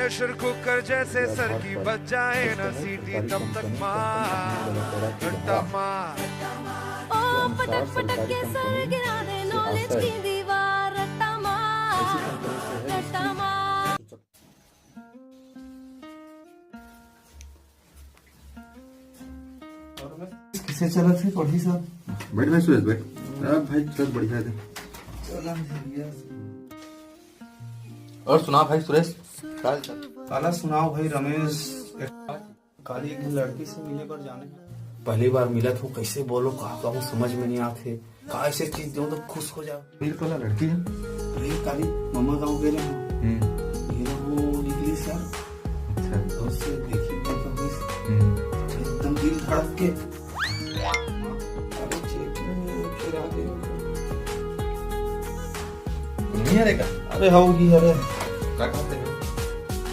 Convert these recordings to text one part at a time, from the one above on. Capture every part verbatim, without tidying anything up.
Pressure कुकर जैसे sir की बज जाए ना सीटी, तब तक मार रट्टा मार। ओ पटक पटक के सर गिरा दे, नॉलेज की दीवार रट्टा मार, रट्टा मार। कैसे चलत हे पढ़ाई सब? बैठ भाई सुरेश, बैठ। अब भाई सब बढ़िया हे। चला भैया। और सुना भाई सुरेश, का हाल चाल? काला सुनाओ भाई रमेश, काली एक लड़की से मिले बर जाने हे। पहली बार मिलत हूँ, कैसे बोलो, का कहूँ, समझ में नहीं आते। का ऐसे चीज दो तो खुश हो जाओ। बिल्कुल लड़की हे। अरे काली ममा गाँव गे रहेंव। हम्म। मेरा वो निकली सर। अच्छा। तो उससे देखी तो, तो बस हम्म। एकदम दिल धड़क के। अरे चेक नहीं करा दे। नहीं आ रहेगा। अरे हाँ, वो ही, अरे। का खाते हो?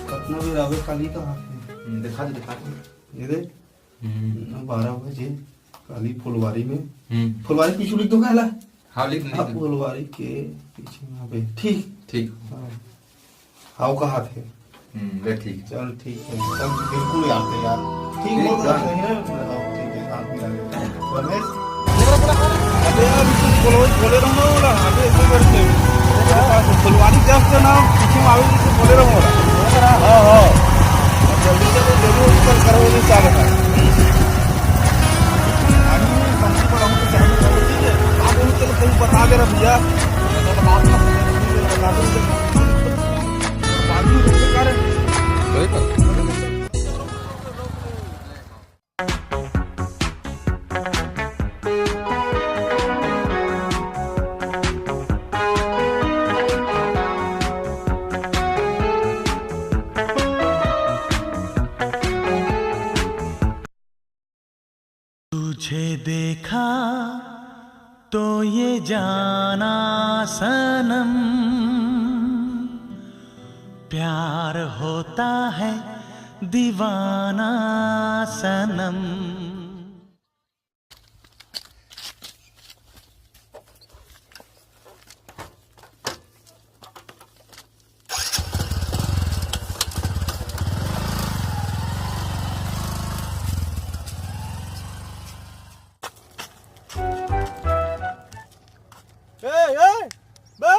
कतना बेर आवे काली का हाथ में। हम्म, दिखा दे, दिखा दे। ये दे। हम्म। बारह बजे काली फुलवारी में। हम्म। फुलवारी पीछू लिख दो काला। हाँ, लिख, लिख। हाँ, फुलवारी के पीछे में आवे। ठीक। ठीक। हाँ। हाँ, वो का हाथ हे। हम्म, ले ठीक हे। चल, ठीक हे। चल, बिल्कुल याद हे यार। ठीक, ठीक, बोल रहा done। सही हे। हाँ, ठीक हे, हाथ मिला ले। रमेश? अबे यार, इसको बोलो, बोले रहूँगा बोला। अबे ऐसे करके। फुलवारी just ना, पीछे में आवे, इसको बोले रहूँगा बोला। हाँ, हाँ। जल्दी से जल्दी उसका करो, वो भी चाह रहा है। अरे, कम से कम हमको चाय में खबर दीजिए। आप उनको तो कहीं बता दे रहा भैया। बता दो उनको। पानी बेकार है। सही बात। तुझे देखा तो ये जाना सनम, प्यार होता है दीवाना सनम। ए, ए, बे!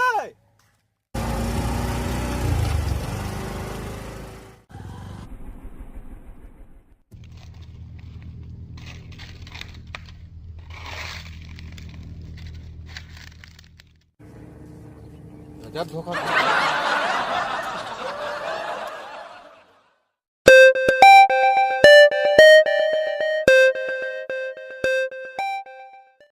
गजब धोखा।